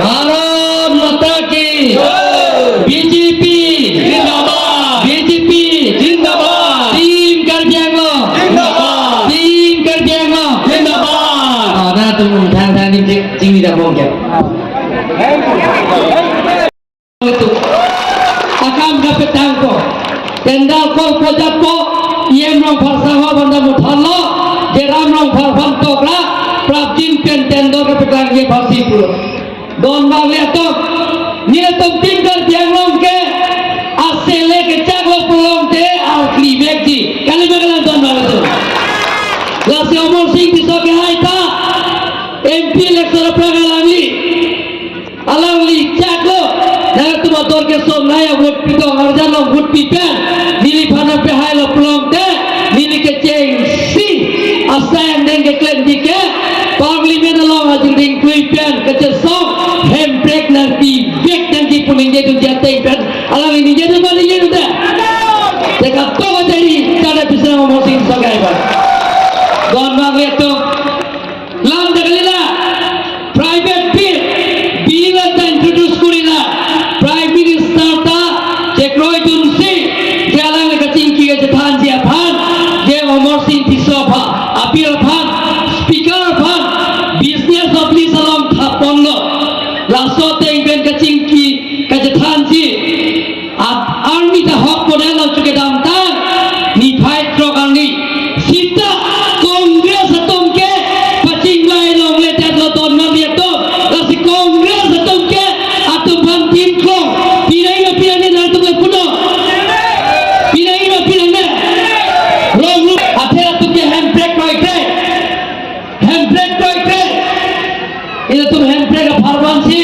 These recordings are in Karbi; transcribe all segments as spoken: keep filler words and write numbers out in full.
Bharat Mata Ki! B J P! Zindabad! B J P! Zindabad! Team Karbi Anglong! Zindabad! Team Karbi Anglong! Zindabad! Ah, nangtum thang thang ni cing, cing ni dah bong ya. Akam kapetangpo. Tender call pojatpo, E M Rongphar sangho banda muthanlo, Jeram Rongphar aphan tokra, prapjin pen tender kapetangji aphansi pulo. Don bang le atum, nelitum Team Karbi Anglong ke, asele kechaklo pulote, arkli vekji. Kali ba kalang don bang le atum. Lasi Amarsing Tisso ke hai ta, M P election aphrang alangli. Alangli chaklo, nangtum ator keso naya vote pitong arjan along vote pi pen, neliphan nangpehailo pulote, neli kechengsi, asai angdeng keklemji ke, Parliament along ajir dingklui pen, kachesong, hemprek nangpivek nangji pu ningjedunji ateng pen, alangli ningjedun ma ningjedunde? Teka to materi, tada pisang Amarsing Tisso ke hai ba. Don bang le atum. Lam ta kalila, private bill, bill ta introduce korila, Prime Minister ta chekroidunsi, je alangli kachingki kachethanji aphan, je Amarsing Tisso aphan, appeal aphan, Speaker aphan, business of list along thaponlo, laso ateng pen kachingki kachethanji, At arni ta hok model lo chuke damtang, niphai throk arni. Sita Congress atum ke pachingvai longledetlo don bang le atum. Lasi Congress atum ke atum aphan tim klong. Pinai ma pinai ne nangtum le puno. Pinai ma pinai ne. Long ru athe atum ke hemprek kroikre. Hemprek kroikre. Ilitum hemprek apharman si.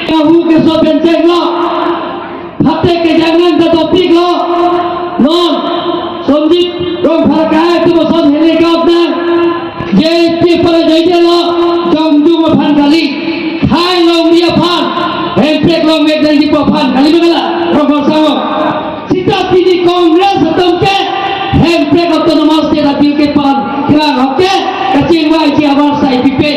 Kahu keso pen chenglo. Phatek kejang nang ta topik lo. Non, Sonjit Rongphar ke atum ason helicopter nang. J P para jaidelo, jongjung aphan kali. Khai longri aphan, hemprek longri aphan, kali ba kalang, Rongphar sangho. Sita pini Congress atum ke, hemprek autonomous state appeal ke pen, kerang oke, kachingvaiji abar sai pipe.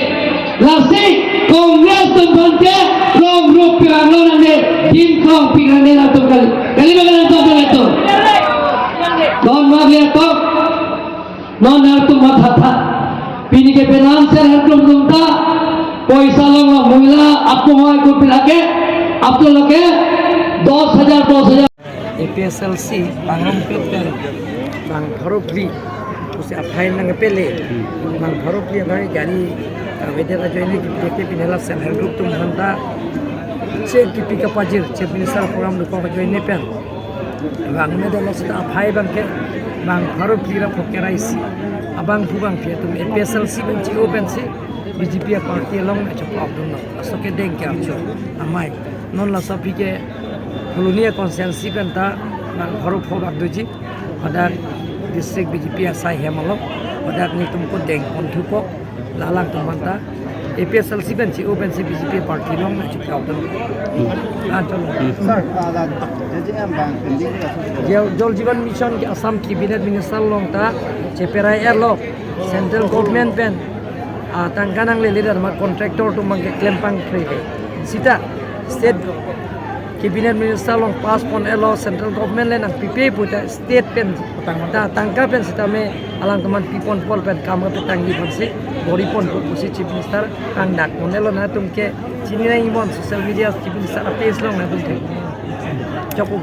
Lasi Congress atum aphan ke long rup pirang lo nangne, dim kong pirang ne atum kali. Kali ba kalang atum kali atum. Don bang le atum. Non atum mathatha. Pini ke penang self help group atum ta. Poisa longlo, mohila apko hoi ko pila ke. Apko lo ke dos hajar, dos hajar. A P H L C, bang rong pet pen, bang pharo phli, pusi aphai nangpele, bang pharo phli aphai gari, uh, weather ajoine kipite pini la self help group atum aphan ta, che kipi kapajir, Chief Minister program dukok ajoine pen, bang medal sita aphai bang ke, bang pharo phli ra phoke ra isi, abangphu bangphi atum A P H L C pen chi-o pensi, B J P a party along na chokdunlo, laso kedeng ke archo, amei, non laso aphi ke, Phuloni a constituency pen ta nang pharo pho bak doji, hadak district B J P asai hem along, hadak nelitum ko dengpon thupo, la alangtum aphan ta, A P H L C pen chi-o pensi B J P party along na chukau pen. Ah, chalo. Sir, uh, the J J M bang pending. Jal, Jal Jeevan Mission ke Assam Cabinet Minister along ta, cheperai erlo, Central Government pen, ah, tangka nanglele dan ma contractor atum bang ke klem pangkre ke. Sita State Cabinet Minister along pass pon-etlo, Central Government le nangpipe pu ta State pen ta tangka pen sitame alangtum aphan pipon pol pen kam kapetangji aphansi bor-i ponpo pusi Chief Minister kangdak pon-etlo, nangtum ke chini nang-ibom social media Chief Minister a page along nangtum ke. Chokpo.